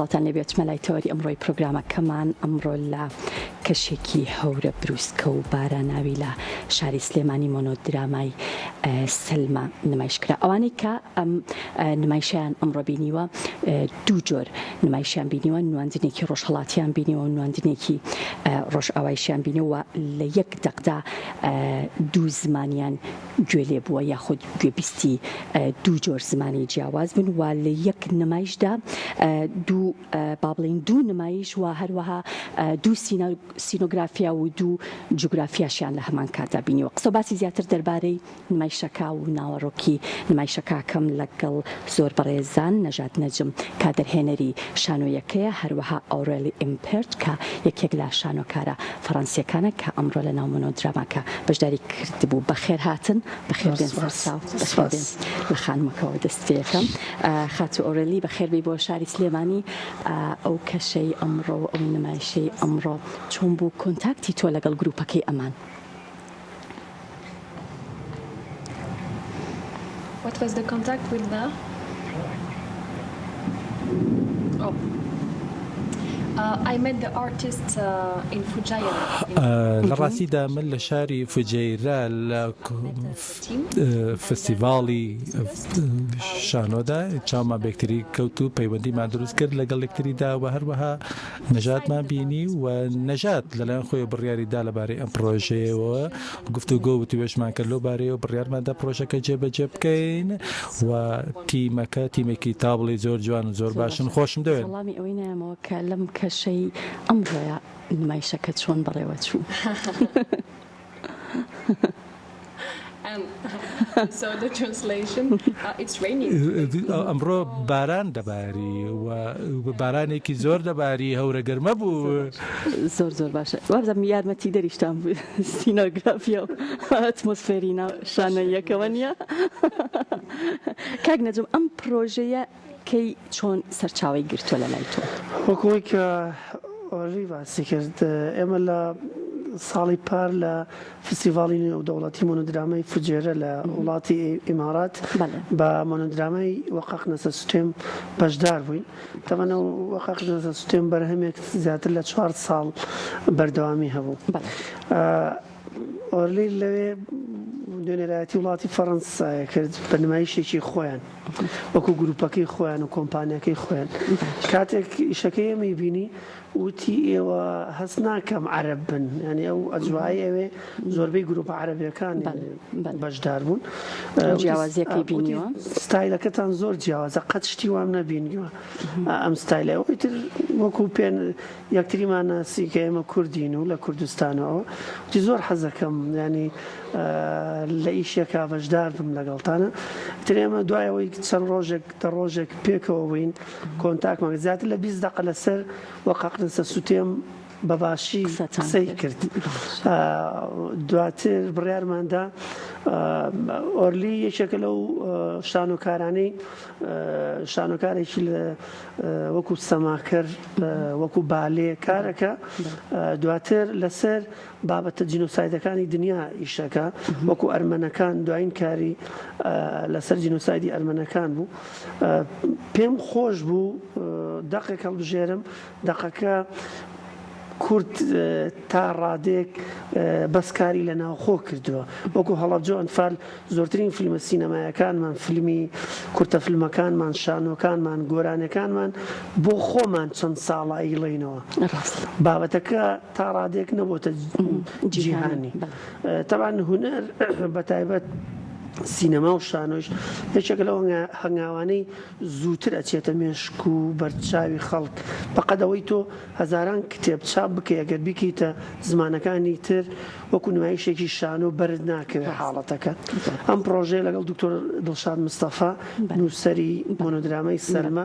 سڵاوتان لێبێ چمە لای تەوەری ئەمڕۆی پرۆگرامەکەمان ئەمڕۆ لە کەشێکی هەورە بروسکە و باراناوی لە شاری سلێمانی مۆنۆدرامای سەلما نمایش کرا ئەوانەی کە ئەم نمایشیان ئەمڕۆ بینیوە دوو جۆر نمایشیان بینیوە نواندنێکی ڕۆژهەڵاتیان بینیوە و نواندنێکی ڕۆژئاوایشیان بینیوە لە یەک دەقدا دوو زمانیان گوێ لێ بووە یاخود گوێبیستی دوو جۆر زمانی جیاواز بوون و لە یەک نمایشدا دوو با بڵێین دوو نمایش و هەروەها دوو سینۆگرافیا و دوو جوگرافیاشیان لە هەمان کاتدا بینیوە. قسە و باسی زیاتر دەربارەی نمایشەکە و ناوەڕۆکی نمایشەکە ئەکەم لەگەڵ زۆر بەڕێزان نەژاد نەجم کە دەرهێنەری شانۆیەکەیە، هەروەها ئۆرێلی ئیمپێرت کە یەکێک لە شانۆکارە فەڕەنسیەکانە کە ئەمڕۆ لە ناو مۆنۆدراماکە بەشداری کردبوو. بەخێر هاتن، بەخێر بێن سەرچاو، بەخێر بێن. لە خانمەکەوە دەست پێ ئەکەم. خاتوو ئۆرێلی بەخێر بێی بۆ شاری سلێمانی. ئەو کەشەی ئەمڕۆ و ئەو نمایشەی ئەمڕۆ چۆن بوو؟ contact ی تۆ لەگەڵ گروپەکەی ئەمان؟ What was the contact with the Oh. Uh, I met the artist uh, in Fujairah. لە ڕاستیدا من لە شاری فوجەیرە لە فستیڤاڵی شانۆدا چاومان بەیەکتری کەوت و پەیوەندیمان دروست کرد لەگەڵ یەکتریدا و هەروەها نەژادمان بینی و نەژاد لەلایەن خۆی بڕیاری دا لەبارەی ئەم پرۆژەیەوە گفتوگۆ وتوێژمان کرد لەو بارەیەوە بڕیارمان دا پرۆژەکە جێبەجێ بکەین و تیمەکە تیمێکی تابڵی زۆر جوان و زۆر باشن خۆشم دەوێن. وەڵامی ئەوەی نایەمەوە کە لەم کەشەی ئەمڕۆیا نمایشەکە چۆن بەڕێوە چوو. ئەمڕۆ باران دەباری و بارانێکی زۆر دەباری هەورە گەرمە بوو. زۆر زۆر باشە وابزانم یارمەتی دەریشتان بوو سینۆگرافیا و ئەتمۆسفێری ناو شانۆییەکەوە نییە کاک نەجم ئەم پرۆژەیە کەی چۆن سەرچاوەی گرتووە لە لای تۆ؟ وەک ئەوەی کە ئۆرلی باسی کرد ئێمە لە ساڵی پار لە فستیڤاڵی نێودەوڵەتی مۆنۆدرامای فوجێرە لە وڵاتی ئیمارات بە مۆنۆدرامای وەقاق نەسە سوتێم بەشدار بووین. تەبعەن ئەو وەقاق نەسە سوتێم بەرهەمێک زیاتر لە چوار ساڵ بەردەوامی هەبوو. ئۆرلی لەوێ نوێنەرایەتی وڵاتی فەڕەنسای کرد بە نمایشێکی خۆیان وەکو گروپەکەی خۆیان و کۆمپانیەکەی خۆیان کاتێک ئیشەکەی ئێمەی بینی وتی ئێوە هەست ناکەم عەرەب بن یانی ئەو ئەجوای ئەوێ زۆربەی گروپە عەرەبیەکان بەشدار بوون جیاوازیەکەی بینیوە ستایلەکەتان زۆر جیاوازە قەت شتی وام نەبینیوە ئەم ستایلە ئەوی تر وەکو پێن یەکتریمان ناسی کە ئێمە کوردین و لە کوردستانەوە وتی زۆر حەزەکەم ینی لە ئیشێکا بەشدار بم لەگەڵتانە تر ئێمە دوای ئەوەی چەند ڕۆژێک دە ڕۆژێک پێکەوە بووین contact مان زیاتر لە 20 دقە لەسەر وەقەقنسە سوتێم بە باشی قسەی کرد دواتر بڕیارماندا ئۆرلی یەکێکە لەو شانۆکارانەی شانۆکارێکی لە وەکو سەماکەر وەکو بالێ کارەکە دواتر لەسەر بابەتە جینۆسایدەکانی دنیا ئیشەکە وەکو ئەرمەنەکان دوایین کاری لەسەر جینۆسایدی ئەرمەنەکان بوو پێم خۆش بوو دەقێک هەڵبژێرم دەقەکە کورد تا ڕادێک بەس کاری لە ناوخۆ کردووە وەکو هەڵەبجە ئەنفال زۆرترین فیلمە سینەمایەکانمان فیلمی کورتە فیلمەکانمان شانۆکانمان گۆرانەکانمان بۆ خۆمان چەند ساڵە ئەیڵێینەوە بابەتەکە تا ڕادێک نەبۆتە جیهانی تەبان هونەر بە تایبەت سینەما و شانۆش یەکێک لەو هەنگاوانەی زووتر ئەچێتە مێشک و بەرچاوی خەڵک بەقەد ئەوەی تۆ هەزاران کتێب چاپ بکەی ئەگەر بیکەیتە زمانەکانی تر وەکو نمایشێکی شانۆ بەرت ناکەوێت حاڵەتەکە ئەم پڕۆژەیە لەگەڵ دکتۆر دڵشاد مستەفا نووسەری مۆنۆدرامای سەلمە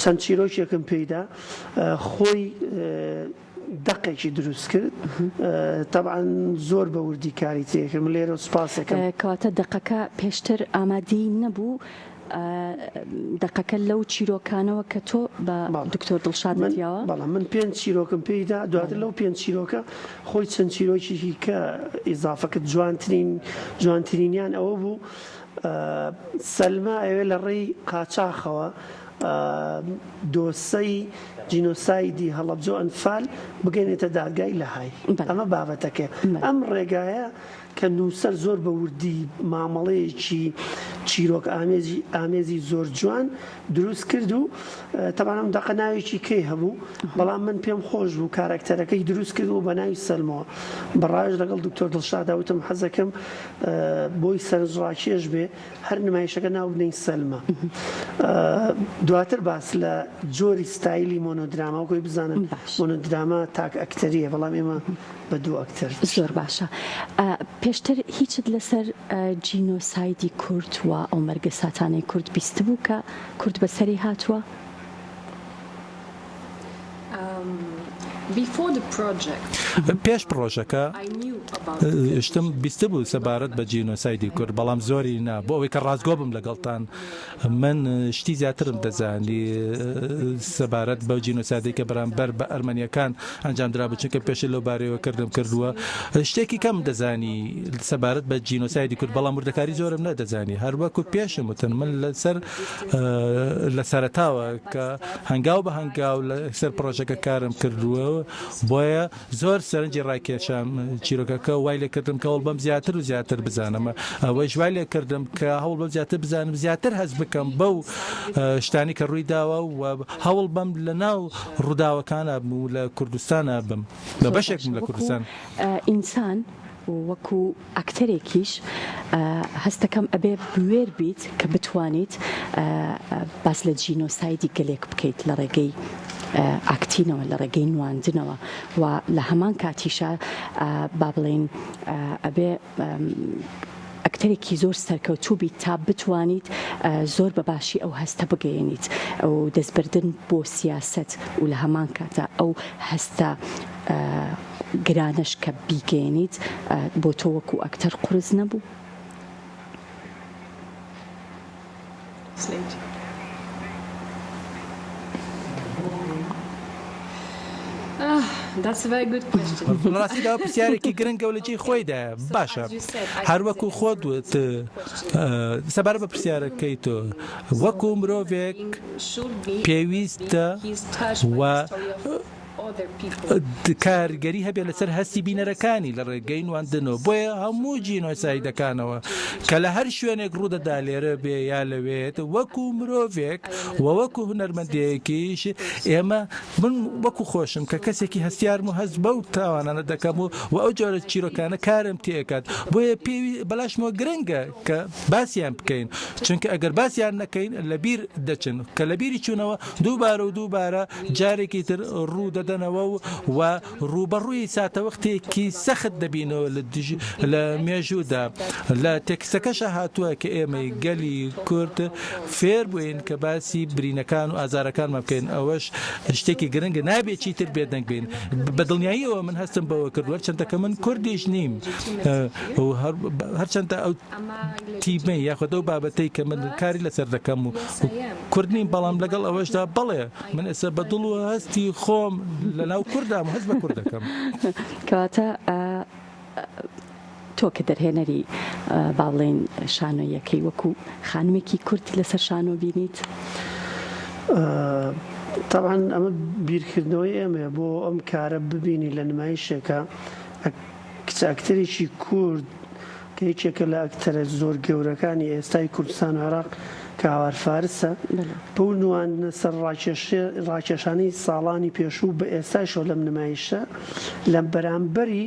چەند چیرۆکێکم پێیدا خۆی دەقێکی دروست کرد تەبعەن زۆر بە وردی کاری تێکرد من لێرە سوپاسێکم. کەواتە دەقەکە پێشتر ئامادەی نەبوو دەقەکە لەو چیرۆکانەوە کە تۆ بە دکتۆر دڵشادت یاوە؟ بەڵێ من پێنج چیرۆکم پێیدا دواتر لەو پێنج چیرۆکە خۆی چەند چیرۆکێکی کە ئیزافە کرد جوانترین جوانترینیان ئەوە بوو سەلما ئەوێ لە ڕێی قاچاخەوە. دۆسەی جینۆسایدی هەڵەبجە و ئەنفال بگەینێتە دادگای لاهای. ئەمە بابەتەکەیە. ئەم ڕێگایە کە نووسەر زۆر بە وردی مامەڵەیەکی چیرۆک ئامێزی ئامێزی زۆر جوان دروست کرد و تەبعەن ئەم دەقە ناوێکی کەی هەبوو بەڵام من پێم خۆش بوو کارەکتەرەکەی دروست کرد و بە ناوی سەلمەوە بە ڕاوێژ لەگەڵ دکتۆر دڵشادا وتم حەزەکەم بۆی سەرنجڕاکێش بێ هەر نمایشەکە ناو بنێین سەلمە. دواتر باس لە جۆری ستایلی مۆنۆدراما وەک ئەوەی بزانن مۆنۆدراما تاک ئەکتەرییە بەڵام ئێمە بە دوو ئەکتەر. زۆر باشە. پێشتر هیچت لەسەر جینۆسایدی کورد و ئەو مەرگەساتانەی کورد بیستبوو کە کورد بەسەری هاتووە؟ پێش پڕۆژەکە شتم بیستبوو سەبارەت بە جینۆسایدی کورد، بەڵام زۆری نا. بۆ ئەوەی کە ڕاستگۆ بم لەگەڵتان، من شتی زیاترم دەزانی سەبارەت بەو جینۆسایدەی کە بەرامبەر بە ئەرمەنییەکان ئەنجامدرابوو، چونکە پێشتر لەو بارەیەوە کردم کردووە. شتێکی کەم دەزانی سەبارەت بە جینۆسایدی کورد، بەڵام وردەکاری زۆرم نەدەزانی. هەروەکو پێشم وتم، من لەسەر لە سەرەتاوە کە هەنگاو بە هەنگاو لەسەر پڕۆژەکە کارم کردووە بۆیە زۆر سەرنجی ڕاکێشام چیرۆکەکە وای لێکردم کە هەوڵ بەم زیاتر و زیاتر بزانم ئەوەیش وای لێکردم کە هەوڵ بەم زیاتر بزانم زیاتر هەست بکەم بەو شتانی کە ڕووی داوە و هەوڵ بەم لە ناو ڕووداوەکانە بم و لە کوردستانە بم بە بەشێک بم لە کوردستان. ئینسان وەکو ئەکتەرێکیش هەستەکەم ئەبێ بوێر بیت کە بتوانیت باس لە جینۆسایدی گەلێک بکەیت لە ڕێگەی ئاکتینەوە لە ڕێگەی نواندنەوە و لە هەمان کاتیشا با بڵێین ئەبێ ئەکتەرێکی زۆر سەرکەوتوو بیت تا بتوانیت زۆر بە باشی ئەو هەستە بگەیەنیت و دەستبردن بۆ سیاسەت و لە هەمان کاتا ئەو هەستە گرانەش کە بیگەیەنیت بۆ تۆ وەکو ئەکتەر قورس نەبوو؟ لە ڕاستیدا ئەوە پرسیارێکی گرنگە و لە جێی خۆیدایە. باشە، هەر وەکو خۆت وت، سەبارەت بە پرسیارەکەی تۆ، وەکو مرۆڤێک پێویستە و کاریگەری هەبێت لەسەر هەستی بینەرەکانی لە ڕێگەی نواندنەوە بۆیە هەموو جینۆسایدەکانەوە کە لە هەر شوێنێک ڕوودەدا لێرە بێ یا لەوێت وەکو مرۆڤێک و وەکو هونەرمەندێکیش ئێمە من وەکو خۆشم کە کەسێکی هەستیارم و هەست بەو تاوانانە دەکەم و و ئەو جۆرە چیرۆکانە کارم تێکات بۆیە پێوی بەلاشمەوە گرنگە کە باسیان بکەین چونکە ئەگەر باسیان نەکەین لەبیر دەچن کە لەبیری چوونەوە دووبارە و دووبارە جارێکی تر ڕوو دەدەنەوە و و ڕووبەڕووی ساتەوەختێکی سەخت دەبینەوە لە دژ لە مێژوودا لە تێکستەکەشا هاتووە کە ئێمەی گەلی کورد فێر بووین کە باسی برینەکان و ئازارەکانمان بکەین ئەوەش شتێکی گرنگە نابێت چیتر بێدەنگ بین بە دڵنیاییەوە من هەستم بەوە کرد هەرچەندە کە من کوردیش نیم و هەرچەندە ئەو تیمەی یاخود ئەو بابەتەی کە من کاری لەسەر دەکەم و کورد نیم بەڵام لەگەڵ ئەوەشدا بەڵێ من ئێستا بە دڵ و هەستی خۆم لەناو کوردام و هەست بە کورد دەکەم. کەواتە تۆ کە دەرهێنەری با بڵێین شانۆییەکەی وەکو خانمێکی کورد لەسەر شانۆ بینیت؟ تەبعەن ئەمە بیرکردنەوەی ئێمەیە بۆ ئەم کارە ببینی لە نمایشێکا کچە ئەکتەرێکی کورد کە یەکێکە لە ئەکتەرە زۆر گەورەکانی ئێستای کوردستان و عێراق کە هاوار فارسە، بەو نواندنە سەرڕاکێشانەی ساڵانی پێشوو بە ئێستایشەوە لەم نمایشە لە بەرامبەری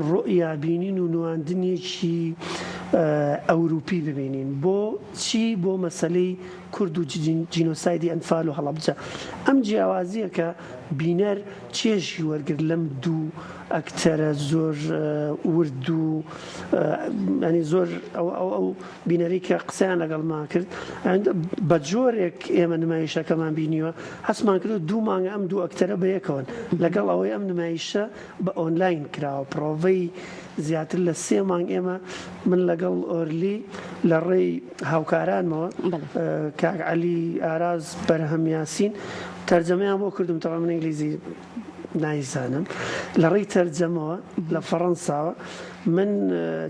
ڕوئیا بینین و نواندنێکی ئەوروپی ببینین بۆ چی بۆ مەسەلەی کورد و جینۆسایدی ئەنفال و هەڵەبجە ئەم جیاوازیە کە بینەر چێژی وەرگرت لەم دوو ئەکتەرە زۆر ورد و ینی زۆر ئەو ئەو ئەو بینەری کە قسەیان لەگەڵمان کرد بە جۆرێک ئێمە نمایشەکەمان بینیوە هەستمان کرد دوو مانگە ئەم دوو ئەکتەرە بەیەکەوەن لەگەڵ ئەوەی ئەم نمایشە بە ئۆنلاین کراوە پرۆڤەی زیاتر لە سێ مانگ ئێمە من لەگەڵ ئۆرلی لە ڕێی هاوکارانمەوە کاک عەلی ئاراز بەرهەم یاسین تەرجەمەیان بۆ کردم تەوا من ئینگلیزی. نایزانم لە ڕێی تەرجەمەوە لە فەڕەنساوە من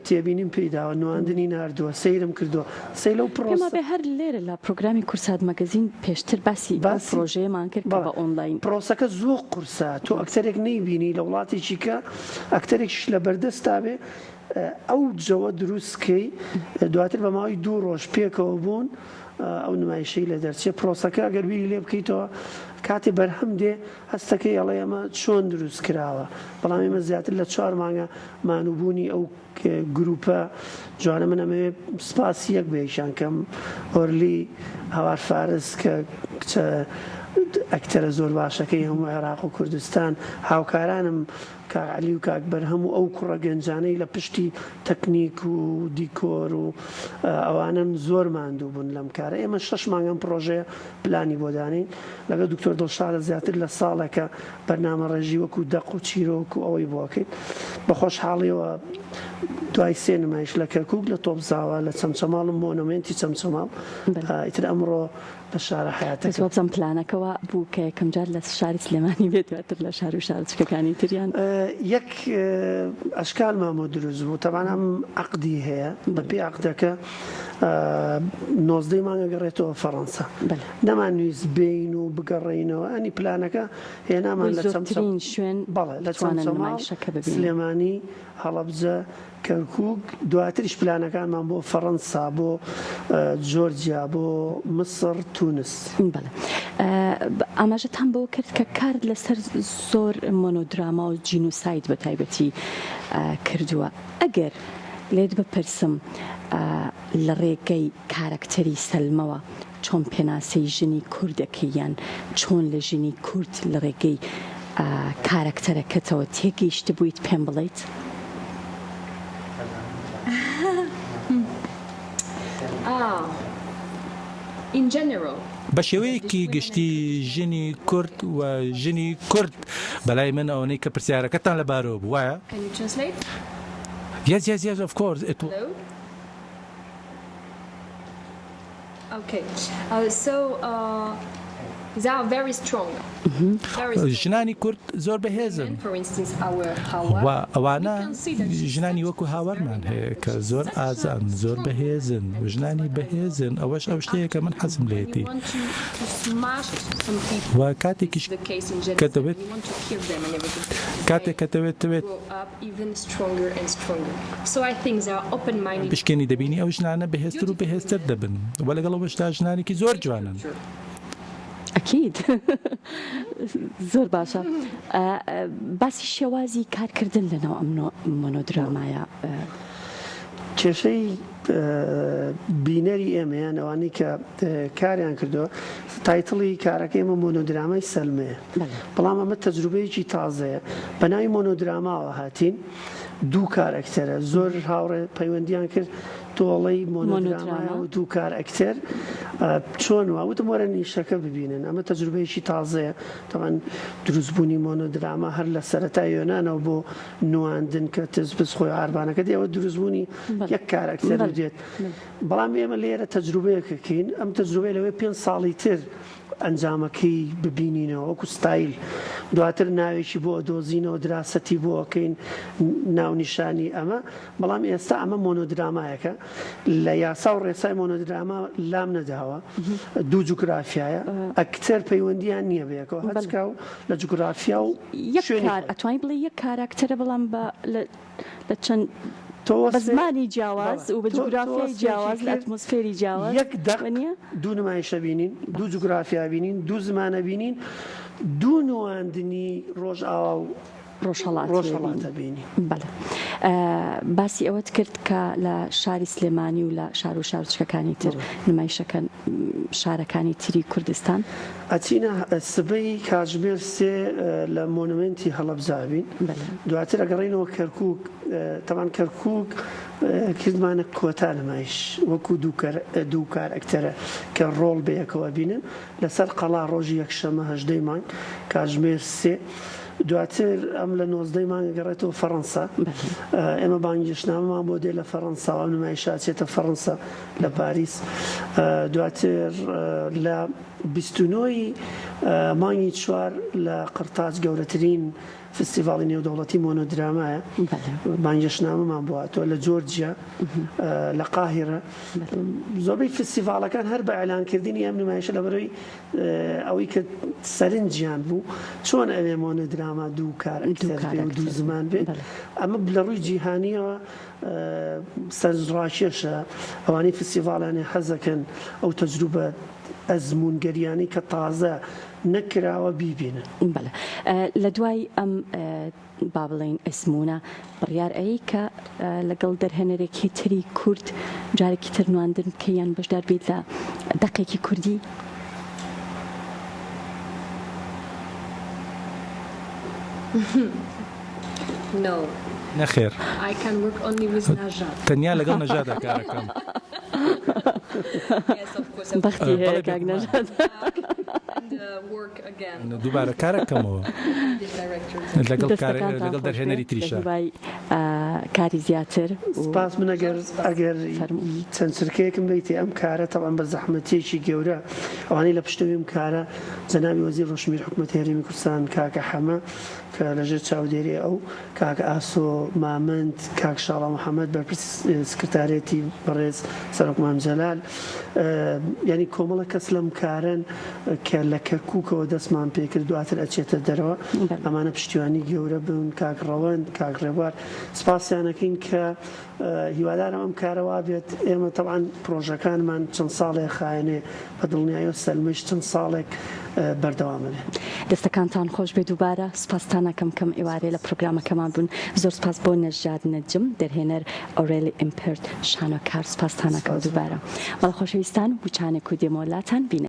تێبینیم پێی داوە نواندنی ناردووە سەیرم کردووە سەی لەو پێم پرۆسە وابێ هەر لێرە لە پرۆگرامی کورسات مەگەزین پێشتر باسی ئەو باسی پرۆژەیەمان کرد کە بەڵێ بە ئۆنلاین. پرۆسەکە زۆر قورسە تۆ ئەکتەرێک نەیبینی لە وڵاتێکی کە ئەکتەرێکیش لە بەردەستا بێ ئەو جەوە دروست کەی دواتر بە ماوەی دوو ڕۆژ پێکەوە بوون ئەو نمایشەی لێ دەرچێ پرۆسەکە ئەگەر بیری لێ بکەیتەوە کاتێ بەرهەم دێ هەستەکەی ئەڵێ ئەمە چۆن دروست کراوە بەڵام ئێمە زیاتر لە چوار مانگە مانوبوونی ئەو گروپە جوانە من ئەمەوێ سپاسی یەک بە یەکیان کەم ئۆرلی هەوار فارس کە کچە ئەکتەرە زۆر باشەکەی هەموو عێراق و کوردستان هاوکارانم کاک عەلی و کاک بەرهەم و ئەو کوڕە گەنجانەی لە پشتی تەکنیک و دیکۆر و ئەوانەن زۆر ماندوو بوون لەم کارە ئێمە شەش مانگ ئەم پڕۆژەیە پلانی بۆ دانین لەگەڵ دکتۆر دڵشادە زیاتر لە ساڵێکە بەرنامە ڕێژی وەکو دەق و چیرۆک و ئەوەی بۆ ئەکەین بە خۆشحاڵیەوە دوای سێ نمایش لە کەرکوک لە تۆپزاوە لە چەمچەماڵ و مۆنۆمێنتی چەمچەماڵ ئیتر ئەمڕۆ لە شارە بەس حەیاتەکە. وابزانم پلانەکە وا بوو کە یەکەم جار لە شاری سلێمانی بێت دواتر لە شار و شارۆچکەکانی تر یان؟ یەک ئەشکالمان بۆ دروست بوو تەبعەن ئەم عەقدی هەیە بە پێی عەقدەکە نۆزدەی مانگ ئەگەڕێتەوە فەڕەنسا نەمانویست بێین و بگەڕێینەوە ئەنی پلانەکە هێنامان بۆی لە چەمچەماڵ زۆرترین شوێن بەڵێ لە بتوانن چەمچەماڵ نمایشەکە ببینن. سلێمانی هەڵەبجە کەرکوک، دواتریش پلانەکانمان بۆ فەڕەنسا، بۆ جۆرجیا، بۆ میسڕ، تونس. بەڵێ. ئاماژەتان بەوە کرد کە کارت لەسەر زۆر مۆنۆدراما و جینۆساید بە تایبەتی کردووە. ئەگەر لێت بپرسم لە ڕێگەی کارەکتەری سەلمەوە چۆن پێناسەی ژنی کورد ئەکەی یان چۆن لە ژنی کورد لە ڕێگەی کارەکتەرەکەتەوە تێگەیشتبوویت پێم بڵێیت؟ بە شێوەیەکی گشتی ژنی کورد و ژنی کورد بەلای من ئەوەنەی کە پرسیارەکەتان لەبارەوە بوو وایە؟ Yes, yes, yes, of course. It... ژنانی کورد زۆر بەهێزن و ئەوانە ژنانی وەکو هاوارمان هەیە کە زۆر ئازان زۆر بەهێزن و ژنانی بەهێزن ئەوەش ئەو شتەیە کە من حەزم لێتی و کاتێکیش کە دەوێت کاتێک کە دەوێت دەوێت بشکێنی دەبینی ئەو ژنانە بەهێزتر و بەهێزتر دەبن و لەگەڵ ئەوەشدا ژنانێکی زۆر جوانن. ئەکید زۆر باشە باسی شێوازی کارکردن لەناو ئەم مۆنۆدرامایە. کێشەی بینەری ئێمە یان ئەوانەی کە کاریان کردووە title ی کارەکەی ئێمە مۆنۆدرامای سەلمەیە بەڵام ئەمە تەجروبەیەکی تازەیە بە ناوی مۆنۆدراماوە هاتین دوو کارئەکتەرە زۆر هاوڕێ پەیوەندیان کرد تۆڵەی مۆنۆدرامایە و دوو کارئەکتەر چۆن وا وتم وەرە نیشەکە ببینن ئەمە تەجروبەیەکی تازەیە تەبعەن دروستبوونی مۆنۆدراما هەر لە سەرەتای یۆنانەوە بۆ نواندن کە تزبز خۆی عاربانەکە دێ ئەوە دروستبوونی یەک کارئەکتەر دێت بەڵام ئێمە لێرە تەجروبەیەکەکەین ئەم تەجروبەیە لەوەی پێ ساڵی تر ئەنجامەکەی ببینینەوە وەکو ستایل دواتر ناوێکی بۆ ئەدۆزینەوە دراسەتی بۆ ئەکەین ناونیشانی ئەمە بەڵام ئێستا ئەمە مۆنۆدرامایەکە لە یاسا و ڕێسای مۆنۆدراما لام نەداوە دوو جوگرافیایە ئەکتەر پەیوەندیان نییە بەیەکەوە هەچکا و لە جوگرافیا و یەک کار ئەتوانی بڵێ یەک کاراکتەرە بەڵام بە لە چەند تۆ بە زمانی جیاواز و بە جوگرافیای جیاواز لە ئەتمۆسفێری جیاواز یەک دەق دوو نمایشە بینین دوو جوگرافیا بینین دوو زمانە بینین دوو نواندنی ڕۆژئاوا و ڕۆژهەڵاتە بینین. بەڵێ باسی ئەوەت کرد کە لە شاری سلێمانی و لە شار و شارۆچکەکانی تر نمایشەکەن شارەکانی تری کوردستان. ئەچینە سبەی کاتژمێر سێ لە مۆنومێنتی هەڵەبجە ئەبین دواتر ئەگەڕێینەوە کەرکوک تەبعەن کەرکوک کردمانە کۆتا نمایش وەکو دوو کارئەکتەرە کە ڕۆڵ بەیەکەوە بینن لەسەر قەڵا ڕۆژی یەکشەمە هەژدەی مانگ کاتژمێر سێ دواتر ئەم لە نۆزدەی مانگ گەڕێتەوە فەڕەنسا ئێمە بانگێشتنامەمان بۆ دێ لە فەڕەنساوە نمایشە ئەچێتە فەڕەنسا لە پاریس دواتر لە 29 ی. ی مانگی چوار لە قرتاج گەورەترین فستیڤاڵی نێودەوڵەتی مۆنۆدرامایە بانگێشتنامەمان بۆ هاتووە لە جۆرجیا لە قاهیرە زۆربەی فستیڤاڵەکان هەر بە ئەلانکردنی ئەم نمایشە لەبەرەوەی ئەوەی کە سەرنجیان بوو چۆن ئەوێ مۆنۆدراما دوو کارئەکتەر بێ و دوو زمان بێ ئەمە لە ڕووی جیهانیەوە سەرنجڕاکێشە ئەوانەی فستیڤاڵیان حەزەکەن ئەو تەجروبە ئەزموونگەریانەی کە تازە نەکراوە بیبینن. بەڵێ لە دوای ئەم با بڵێین ئەزموونە بڕیار ئەیەی کە لەگەڵ دەرهێنەرێکی تری کورد جارێکی تر نواندن بکەی یان بەشدار بیت لە دەقێکی کوردی؟ نەخێر تەنیا لەگەڵ نەژادا کارەکەم. بەختی هەیە کاک نەژاد. دووبارە کارەکەمەوە لەگەڵ لەگەڵ دەرهێنەری تریشا. هیوای کاری زیاتر. سپاس من ئەگەر ئەگەر چەند چرکەیەکم بەیتێ ئەم کارە تەبعەن بە زەحمەتیەکی گەورە ئەوانەی لە پشتەوەی ئەم کارە جەنابی وەزیر ڕۆشنبیر حکومەتی هەرێمی کوردستان کاکە حەمە کە لەژێر چاودێری ئەو، کاک ئاسۆ مامەند، کاک شاڵاو محەمەد بەرپرسی سکرتارێتی بەڕێز سەرۆک مام جەلال، یانی کۆمەڵە کەس لەم کارەن کە لە کەرکووکەوە دەستمان پێکرد دواتر ئەچێتە دەرەوە، ئەمانە پشتیوانی گەورە بوون، کاک ڕەوەند، کاک ڕێبوار سپاسیان ئەکەین کە هیوادارم ئەم کارە وابێت، ئێمە تەبعەن پرۆژەکانمان چەند ساڵێ خایەنێ، بە دڵنیایەوە سەلمەیش چەند ساڵێک بەردەوام ئەبێ. دەستەکانتان خۆش بێ دووبارە سوپاستان ئەکەم کەم ئێوارەیە لە پرۆگرامەکەمان بوون زۆر سوپاس بۆ نەژاد نەجم دەرهێنەر ئۆرێلی ئیمپرت شانۆکار سوپاستان ئەکەم دووبارە بەڵێ خۆشەویستان وچانێک و دێمەوە لاتان بینەر.